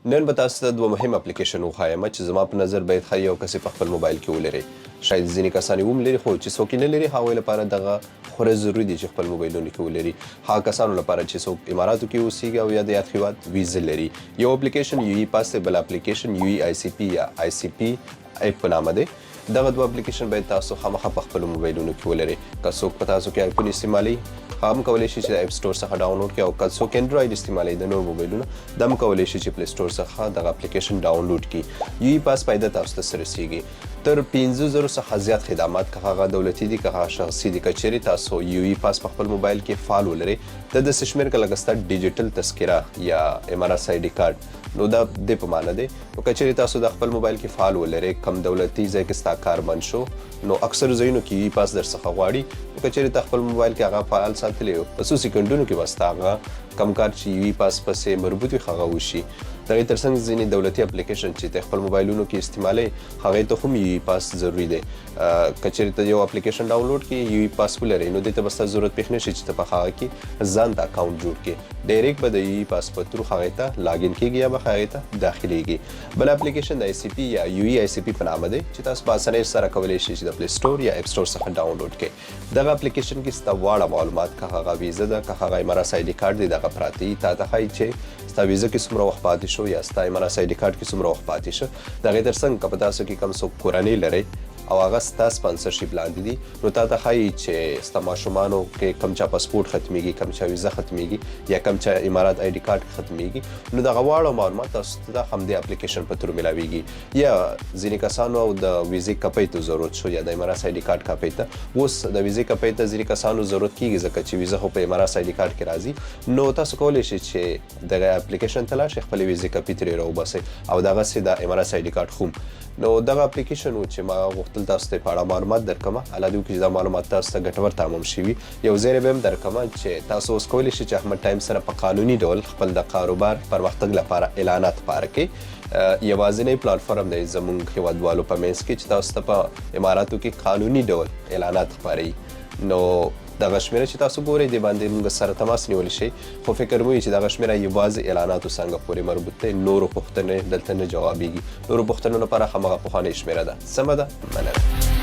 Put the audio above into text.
نن به تاسو ته دوه مهم اپلیکیشن وښایم چې زما په نظر باید ښايي یو کس یې په خپل موبایل کې ولري. شاید ځینې کسان یې هم لري، خو چې څوک یې نه لري هغوی لپاره دغه خورا ضروري دي چې خپل موبایلونو کې ولري. هغه کسانو لپاره چې څوک اماراتو کې اوسیږي او یا د یاد هیواد ویزه لري. یو اپلیکیشن یو ای پاس دی، بل اپلیکیشن یو ای آی سی پي یا آی سی پي اپ په نامه دی. دغه دوه اپلیکیشن باید تاسو خامخا په خپلو موبایلونو کې ولرئ. که څوک په تاسو کې آیفون استعمالوي، هغه هم کولی شي چې د اپ سټور څخه ډاونلوډ کړي، او که څوک انډراید استعمالوي د نور موبایلونه، دا هم کولی شي چې پلی سټور څخه دغه اپلیکیشن ډاونلوډ کړي. یو ای پاس فایده تاسو ته څه رسیږي؟ تر 5000 څخه زیات خدمات، که هغه دولتي دي که هغه شخصي دي، که چیرې تاسو یو ای پاس په خپل موبایل کې فعال ولرئ، د داسې شمېر که لکه ستا ډیجیټل تذکره یا امارات آی ډي کارت، نو دا د په معنی دی. نو که چیرې تاسو د خپل موبایل کې فعال ولرئ، کم دولتي ځای کې ستا کار بند شو، نو اکثر ځایونو کې ای پاس در څخه غواړي. نو که چیرې ته خپل موبایل کې هغه فعال ساتلی، په څو سیکنډونو کې به ستا هغه کم کار چې یو ای پاس پسې مربوط وي، هغه وشي. د هغې ترڅنګ ځینې دولتي اپلیکیشن چې ته خپل موبایلونو کې استعمالوي، هغې ته هم یو ای پاس ضروري دی. که چیرې ته یو اپلیکیشن ډاونلوډ کړې، یو ای پاس ولرې، نو دې ته به ستا ضرورت پېښ نه شي چې ته په هغه کې ځان ته اکاونټ جوړ کړې. ډایرکټ به د یو ای پاس په ترو هغې ته لاګین کېږي یا به هغې ته داخلېږي. بل اپلیکیشن د آی سی پي یا یو ای آی سی پي په نامه دی چې تاسو په اسانۍ سره کولی شئ چې د پلی سټور یا اپ سټور څخه ډاونلوډ کړئ. دغه اپلیکیشن کې ستا واړه معلومات، که هغه ویزه ده که هغه امارات آی ډي کارت دی، دغه پراته دي. تا ته ښایي چې ستا ویزه کې څومره وخت پاتې شو یا ستا امارات آی ډي کارت کې څومره وخت پاتې شو. د هغې ترڅنګ که په تاسو کې کوم څوک کورنۍ لرئ او هغه ستا سپانسرشیپ لاندې دي، نو تا ته ښایي چې ستا ماشومانو کې کوم چا پاسپورت ختمیږي، کوم چا ویزه ختمیږي یا کوم چا امارات آی ډي کارت ختمیږي، نو دغه واړه معلومات تاسو ته د همدې اپلیکیشن په ترو ملاویږي. یا ځینې کسانو او د ویزې کپۍ ته ضرورت شو یا د امارات آی ډي کارت کپۍ ته، اوس د ویزې کپۍ ته ځینې کسانو ضرورت کیږي، ځکه چې ویزه خو په امارات آی ډي کارت کې راځي. نو تاسو کولی شئ چې دغه اپلیکیشن ته لاړ شئ، خپلې ویزې کپي ترې راوباسئ او دغسې د امارات آی ډي کارت هم. نو دغه اپلیکیشن و چې ما غوښتل تاسو ته په اړه معلومات درکړم. الله دې وکړي چې دا معلومات تاسو ته ګټور تمام شي. یو زیری به هم درکړم چې تاسو اوس کولی شئ چې احمد ټایم سره په قانوني ډول خپل د کاروبار پرمختګ لپاره اعلانات خپاره کړئ. یوازینی پلاتفورم دی زموږ هیوادوالو په منځ کې چې تاسو ته په اماراتو کې قانوني ډول اعلانات خپروي. نو دغه شمېره چې تاسو ګورئ، دې باندې موږ سره تماس نیولی شئ، خو فکر مو وي چې دغه شمېره یوازې اعلاناتو څانګه پورې مربوط دی، نورو پوښتنې دلته نه جوابیږي. نورو پوښتنو لپاره هماغه پخوانۍ شمېره ده. سمه ده، مننه.